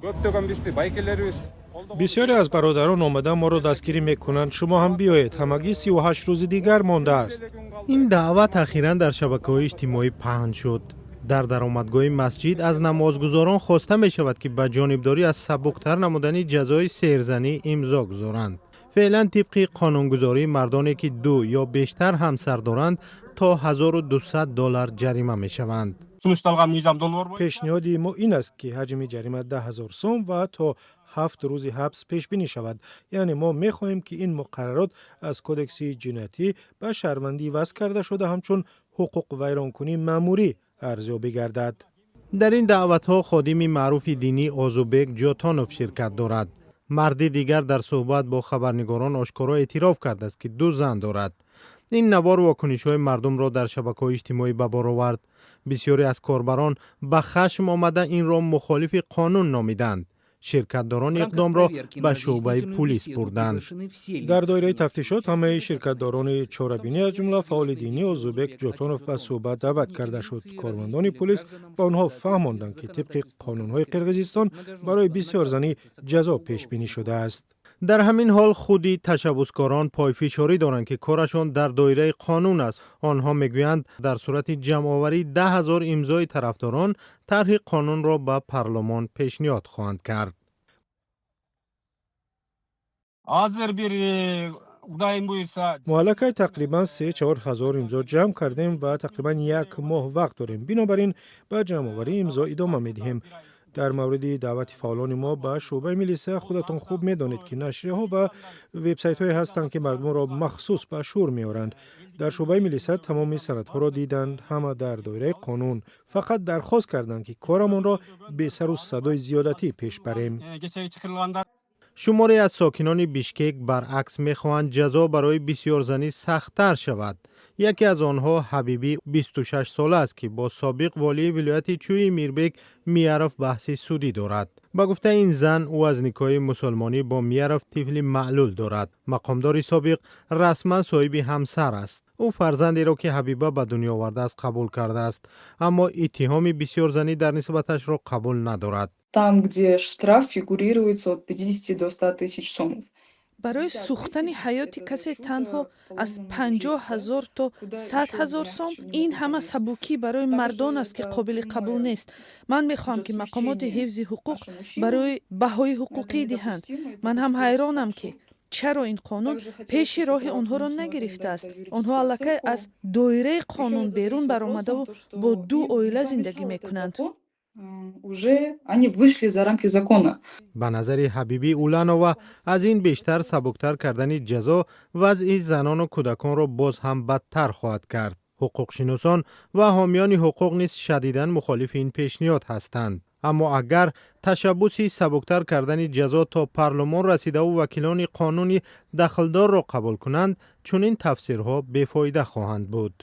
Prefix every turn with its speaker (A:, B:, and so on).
A: Көптөгөн бизди байкелерибиз.
B: Бисёре аз бародарон омада, моро дастгирӣ мекунанд. Шумо ҳам биёед. Ҳамагӣ 38 рӯзи дигар мондааст.
C: Ин даъват ахиран дар шабакаҳои иҷтимоӣ паҳн шуд. Дар даромадгоҳи масҷид аз намозгузорон хоста мешавад, ки ба ҷонибдорӣ аз сабуктар намудани ҷазои серзанӣ имзо гузоранд. Феълан, тибқи қонунгузорӣ, мардоне, ки ду ё бештар ҳамсар доранд, то 1200 доллар ҷарима мешаванд.
D: Сунушталган мыйзам долбоору
B: Пешниҳоди мо ин аст, ки ҳаҷми ҷарима 10 000 сом ва то 7 рӯзи ҳабс пешбинӣ шавад. Яъне мо мехоҳем, ки ин муқаррарот аз Кодекси ҷиноятӣ ба шаҳрвандӣ иваз карда шуда, ҳамчун ҳуқуқвайронкунии маъмурӣ арзёбӣ гардад.
C: Дар ин даъватҳо ходими маъруфи динӣ Озубек Ҷотонов ширкат дорад. Марди дигар дар суҳбат бо хабарнигорон ошкоро эътироф кардааст, ки ду зан дорад. Ин навор вокунишҳои мардумро дар шабакаҳои иҷтимоӣ ба бор овард. Бисёре аз корбарон ба хашм омада, инро мухолифи қонун номиданд. Ширкатдорон иқдомро ба шӯъбаи пулис бурданд.
B: Дар доираи тафтишот ҳамаи ширкатдорони чорабинӣ, аз ҷумла фаъоли динӣ Озубек Ҷотонов, ба суҳбат даъват карда шуд. Кормандони пулис ба онҳо фаҳмонданд, ки тибқи қонунҳои Қирғизистон барои бисёрзанӣ ҷазо пешбинӣ шудааст.
C: Дар ҳамин ҳол худи ташаббускорон пойфишорӣ доранд, ки корашон дар доираи қонун аст. Онҳо мегӯянд, дар сурати ҷамъоварии 10 000 имзои тарафдорон тарҳи қонунро ба парлумон пешниҳод хоҳанд кард.
D: Азыр бир кудайым буюрса.
B: Мо аллакай тақрибан 3-4 ҳазор имзо ҷамъ кардем ва тақрибан як моҳ вақт дорем. Бинобар ин ба ҷамъоварии имзо идома медиҳем. Дар мавриди даъвати фаъолони мо ба шӯъбаи милиса, худатон хуб медонед, ки нашрияҳо ва вебсайтҳое ҳастанд, ки мардумро махсус ба шӯр меоранд. Дар шӯъбаи милиса тамоми санадҳоро диданд. Ҳама дар доираи қонун. Фақат дархост карданд, ки корамонро бесару садои зиёдатӣ пеш барем.
D: Кечеги чакырылгандар.
C: Шуморе аз сокинони Бишкек, баръакс, мехоҳанд ҷазо барои бисёрзанӣ сахттар шавад. Яке аз онҳо Ҳабибӣ 26 сола аст, ки бо собиқ волии вилояти Чӯи Мирбек Мияров баҳси судӣ дорад. Ба гуфтаи ин зан, ӯ аз никоҳи мусулмонӣ бо Мияров тифли маълул дорад. Мақомдори собиқ расман соҳиби ҳамсар аст. Ӯ фарзандеро, ки Ҳабиба ба дунё овардааст, қабул кардааст, аммо иттиҳоми бисёрзанӣ дар нисбаташро қабул надорад.
E: Там, где штраф фигурируется от 50 до 100 тысяч сомов.
F: Барои сӯхтани ҳаёти касе танҳо аз 50 000 то 100 000 сом. Ин ҳама сабукӣ барои мардон аст, ки қобили қабул нест. Ман мехоҳам, ки мақомоти ҳифзи ҳуқуқ барои баҳои ҳуқуқӣ диҳанд. Ман ҳам ҳайронам, ки чаро ин қонун пеши роҳи онҳоро нагирифтааст. Онҳо аллакай аз доираи қонун берун баромадаву бо ду оила зиндагӣ мекунанд.
E: Уже они вышли за рамки закона.
C: Ба назари Ҳабибӣ Уланова, аз ин бештар сабуктар кардани ҷазо вазъи занону кӯдаконро боз ҳам бадтар хоҳад кард. Ҳуқуқшиносон ва ҳомиёни ҳуқуқ низ шадидан мухолифи ин пешниҳод ҳастанд. Аммо агар ташаббуси сабуктар кардани ҷазо то парлумон расидаву вакилони қонуни дахлдорро қабул кунанд, чунин тафсирҳо бефоида хоҳанд буд.